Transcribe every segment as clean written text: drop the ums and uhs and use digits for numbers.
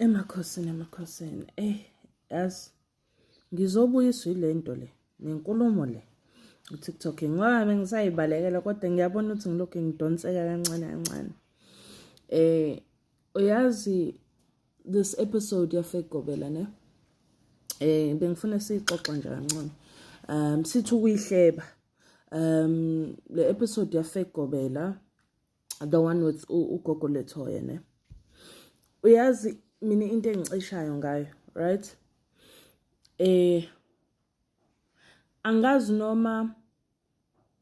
Emakhosini, emakhosini, yazi ngizobuyiswa ile nto le nenkulumo le uTikTok, ngoba bengisayibalekela, kodwa ngiyabona ukuthi ngilokhu ngidonseka kancane kancane. Uyazi, this episode ya-fake gobela ne, bengifuna siyixoxe nje kancane, sithi ukuyihleba le episode ya-fake gobela, the one with ugogo Lethoya ne. Uyazi mina into engicishayo ngayo, right? Angazi noma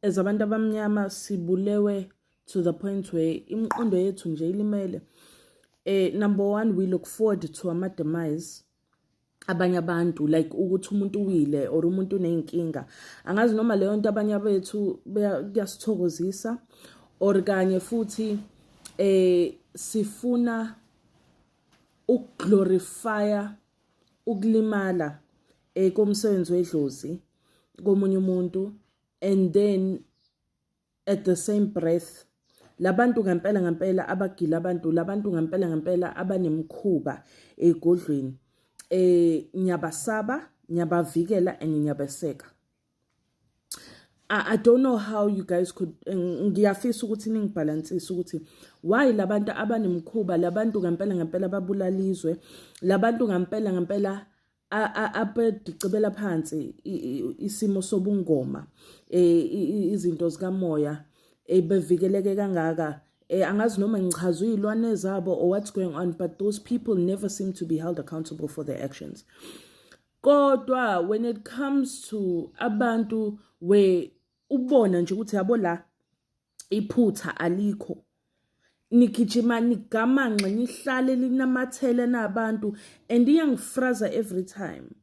as abantu abamnyama sibulewe to the point where imiqondo yethu nje ilimele. Number one, we look forward to ama demise abanye abantu, like ukuthi umuntu uwile or umuntu uneyinkinga. Angazi noma leyo nto abanye bethu kuyasithokozisa, or kanye futhi sifuna ukuglorifya ukulimala komsebenzi wedlozi komunye umuntu, and then at the same breath labantu ngempela ngempela abagila abantu, labantu ngempela ngempela abanemkhuba egodlweni, ngiyabasaba, ngiyabavikela and ngiyabeseka. I don't know how you guys could, ngiyafisa ukuthi ningibhalansise ukuthi why labantu abanemkhuba, labantu ngempela ngempela babulala izwe, labantu ngempela ngempela abadicibela phansi isimo sobungoma, izinto zikamoya, bevikeleke kangaka. Angazi noma ngichazwe izilwane zabo or what's going on, but those people never seem to be held accountable for their actions. Kodwa when it comes to abantu where ubona nje ukuthi yabo la iphutha alikho, nigijima nigamanxe, nihlale linamathele nabantu, and iyangifraza every time,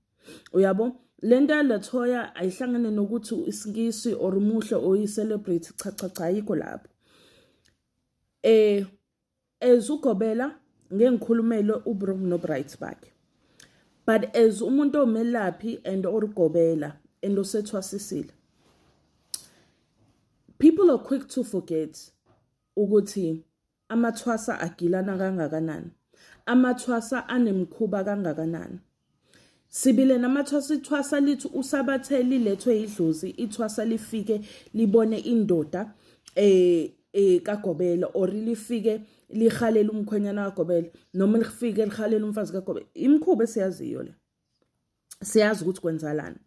uyabo? Lento yaLethoya ayihlangene nokuthi isiNgisi or umuhle or i-celebrity. Cha, cha, cha, ayikho lapho. As ugobela, ngeke ngikhulumele uwrong nobright bakhe, but as umuntu omelaphi and orugobela and osethwasisile, people are quick to forget ukuthi amathwasa agilana kangakanani, amathwasa anemkhuba kangakanani. Sibile namathwasa, ithwasa lithi usabathe lilethwe idlozi, ithwasa lifike libone indoda kagobela, or lifike lihalela umkhwenyana kagobela, noma lifike lihalela umfazi kagobela. Imikhuba esiyaziyo le, siyazi ukuthi kwenzalani,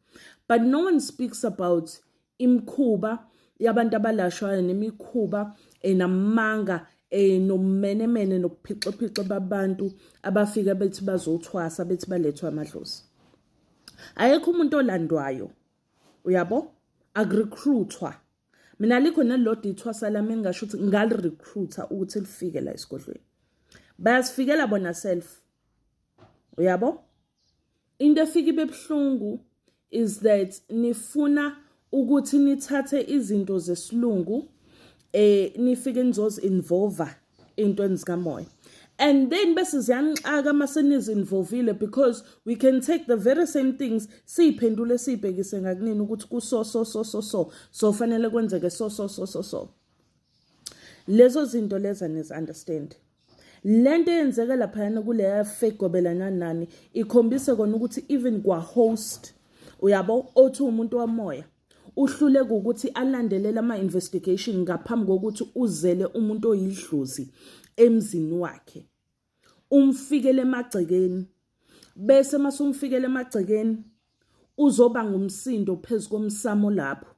but no one speaks about imikhuba yabantu abalashwayo nemikhuba enamanga, nomenemene nokuphixiphixa babantu abafika bethi bazothwasa, bethi balethwa amadlozi. Ayekho umuntu olandwayo, uyabo? Akurecruitwa. Mina likho nelilodwa ithwasa lami engingasho ukuthi ngalirecruita ukuthi lifike la esigodlweni. Bayasifikela bona self, uyabo? Into efika ibe buhlungu is that nifuna ukuthi nithathe izinto zesilungu, nifike nizozi involve intweni zikamoya, and then bese ziyanixaka mase nizi-involvile, because we can take the very same things, siyiphendule, siyibhekise ngakunini ukuthi kuso so so so so so fanele kwenzeke so so so so so. Lezo zinto leza nizi-understand. Lento eyenzeka laphayana kuleya fake gobela nani nani ikhombise kona ukuthi even kwa-host, uyabo, othi umuntu wamoya, uhluleka ukuthi alandelele ama-investigation ngaphambi kokuthi uzele umuntu oyidlozi emzini wakhe, umfikele emagcekeni, bese masumfikele emagcekeni uzoba ngumsindo phezu komsamo lapho.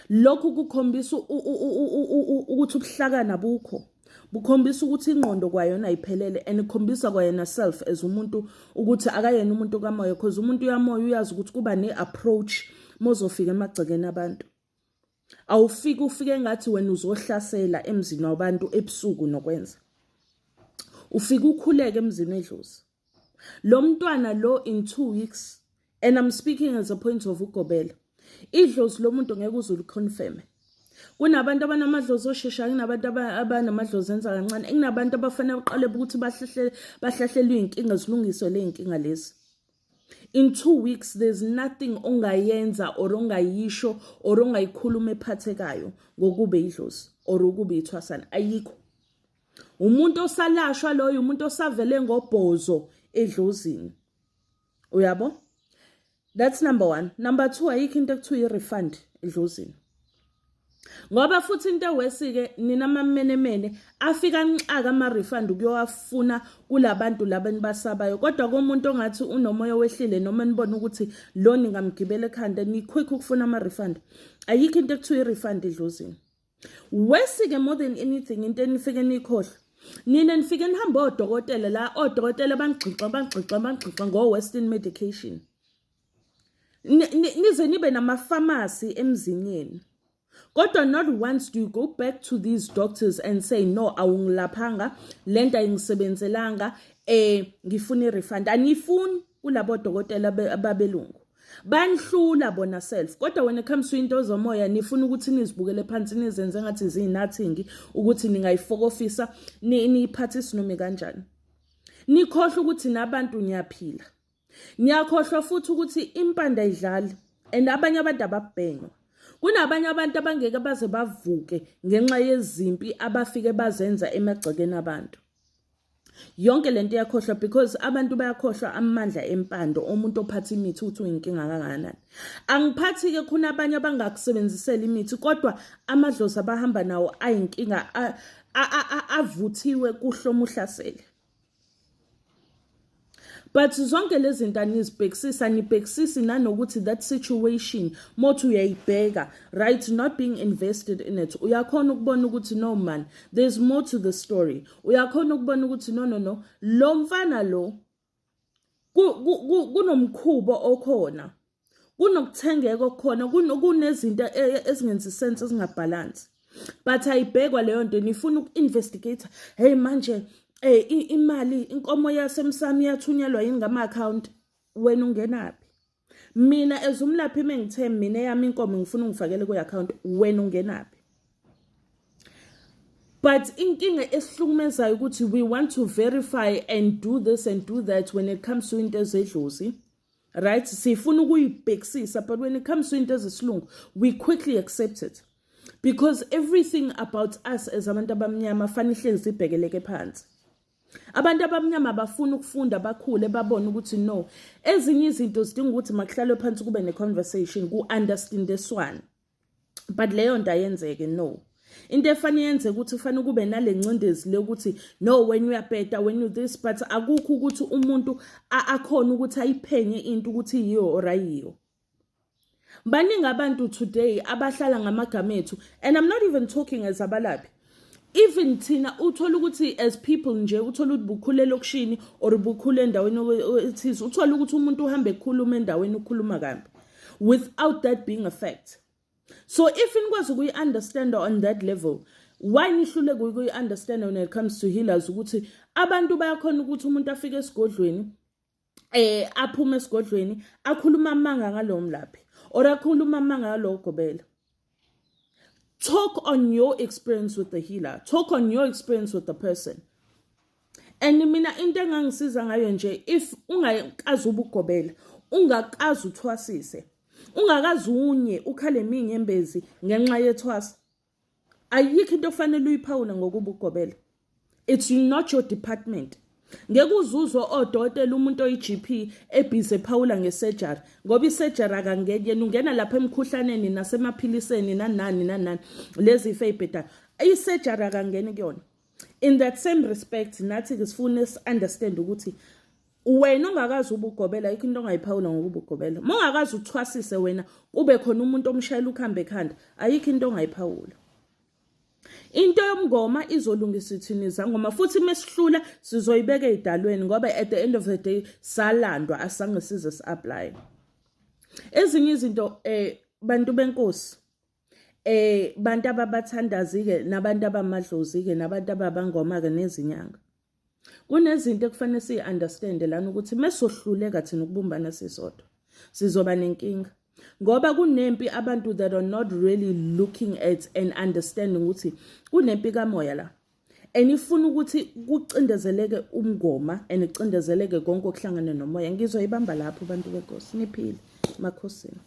Lokhu kukhombisa ukuthi ubuhlakani abukho, bukhombisa ukuthi ingqondo kwayona ayiphelele, and ikhombisa kwayena self as umuntu ukuthi akayena umuntu kamoya, because umuntu uyamoya uyazi ukuthi kuba ne-approach mozofika emagcekeni abantu. Awufiki ufike ngathi wena uzohlasela emzini wabantu ebusuku. Nokwenza ufike ukhuleke emzini wedlozi lo mntwana lo in 2 weeks, and I'm speaking as a point of ugobela, idlozi lomuntu ngeke uze uliconfirme. Kunabantu abanamadlozi osheshayo, kunabantu abanamadlozi enza kancane, kunabantu abafanele uqale ukuthi bahlahle, bahlahlelwe iy'nkinga, zilungiswe le y'nkinga lezi. In 2 weeks there's nothing ongayenza or ongayisho or ongayikhuluma ephathekayo ngokube idlozi or ukube ithwasana, ayikho. Umuntu osalashwa loyo, umuntu osavele ngobhozo edlozini, uyabo? That's number one. Number two, ayikho into ekuthiwa i-refund edlozini, ngoba futhi into ewesi-ke nina amamenemene afika nixaka ama-refund ukuyowafuna kulabantu laba enibasabayo, kodwa komuntu ongathi unomoya wehlile noma nibona ukuthi lo ningamgibela ekhanda, ni-quick ukufuna ama-refund. Ayikho into ekuthiwa i-refund edlozini. Wesi-ke, more than anything, into enifike niyikhohlwe nina, nifike nihambe odokotela la, odokotela banigxixa, bangxixa, bangxixa ngo-western medication, nize nibe namafamasi emzini yenu, kodwa not once do you go back to these doctors and say, "No, awungilaphanga, lento ayingisebenzelanga, ngifuna i-refund." Anifuni kulabo dokotela ababelungu, banihlula bona self, kodwa when it comes to into zomoya nifuna ukuthi nizibukele phansi, nizenze ngathi ziyi-nothing, ukuthi ningayifokofisa, niyiphathise noma kanjani. Nikhohlwa ukuthi nabantu niyaphila. Niyakhohlwa futhi ukuthi impanda ayidlali and abanye abantu ababhenywa. Kunabanye abantu abangeke baze bavuke ngenxa yezimpi abafike bazenza emagcekeni abantu. Yonke lento iyakhohlwa because abantu bayakhohlwa amandla empando, umuntu ophatha imithi uthi uyinkinga kangakanani. Angiphathi-ke khona abanye abangakusebenzisela imithi, kodwa amadlozi abahamba nawo ayinkinga, avuthiwe kuhloma uhlasele. But zonke lezi zinto anizibhekisisi, anibhekisisi nanokuthi that situation mothi uyayibheka, right, not being invested in it, uyakhona ukubona ukuthi no man, there's more to the story. Uyakhona ukubona ukuthi no, no, no, lo mfana lo kunomkhubo okhona, kunokuthengeka okukhona, kunezinto ezingenzi sense, ezingabhalansi, but ayibhekwa leyo nto. Nifuna uku-investigate, hey, manje imali, inkomo yasemsamo iyathunyelwa yini ngama-account? Wena ungenaphi? Mina as umlaphi, mengithe mina eyami inkomo ngifuna ungifakele kwi-account, wena ungenaphi? But inkinga esihlukumezayo ukuthi we want to verify and do this and do that when it comes to into ezedlozi, right? Sifuna ukuyibhekisisa, but when it comes to into ezesilungu we quickly accept it, because everything about us as abantu abamnyama fanele ihlezi ibhekeleke phansi. Abantu abamnyama bafuna ukufunda, bakhule, babone ukuthi no, ezinye izinto zidinga ukuthi makuhlalwe phansi, kube ne-conversation, ku-understandeswane, but leyo nto ayenzeke. No, into efanele yenzeke ukuthi kufanele kube nale ncindezi le ukuthi no, when uyabheda, when you this, but akukho ukuthi umuntu akhona ukuthi ayiphenye into ukuthi yiyo or ayiyo. Baningi abantu today abahlala ngamagama ethu, and I'm not even talking as abalaphi, even thina uthola ukuthi as people nje, uthola ukuthi bukhule elokishini or bukhule endaweni ethize, uthola ukuthi umuntu uhambe ekhuluma endaweni, ukhuluma kambi without that being a fact. So if nikwazi ukuyi-understand on that level, why nihluleke ukuyi-understand when it comes to healers, ukuthi abantu bayakhona ukuthi umuntu afike esigodlweni, aphume esigodlweni akhuluma amanga ngalowo mlaphi or akhuluma amanga ngalowo gobela? Talk on your experience with the healer, talk on your experience with the person. And mina into engangisiza ngayo nje, if ungakaze ubugobela, ungakaze uthwasise, ungakaze unye ukhale inyembezi ngenxa yethwasa, ayikho into okufanele uyiphawule ngokuba ugobela. It's not your department. Ngeke uzuzwe odokotela, umuntu oyi-GP ebhizi ephawula nge-surgery, ngoba i-surgery akangeni yena, ungena lapha emkhuhlaneni nasemaphiliseni nanani nanani, lezi zifo ey'bhedayo, i-surgery akangeni kuyona. In that same respect, nathi-ke sifune si-understand ukuthi wena ongakazi ubugobela, ayikho into ongayiphawula ngokuba ugobela. Uma ungakazi uthwasise wena, kube khona umuntu omshayela ukuhambe ekhanda, ayikho into ongayiphawula. Into yomngoma izolungisa ithini izangoma, futhi mesihlula sizoyibeka ey'dalweni, ngoba at the end of the day salandwa, asange size si-apply ezinye izinto. Bantu benkosi, bantu ababathandazi-ke, nabantu abamadlozi-ke, nabantu ababangoma-ke, nezinyanga, kunezinto ekufanele siyi-understande lana ukuthi mesohluleka thina ukubumbana sisodwa sizoba nenkinga, ngoba kunempi abantu that are not really looking at and understanding ukuthi kunempi kamoya la and ifuna ukuthi kucindezeleke umngoma and kucindezeleke konke okuhlangene nomoya. Ngizoyibamba lapho, bantu benkosi, niphile makhosini.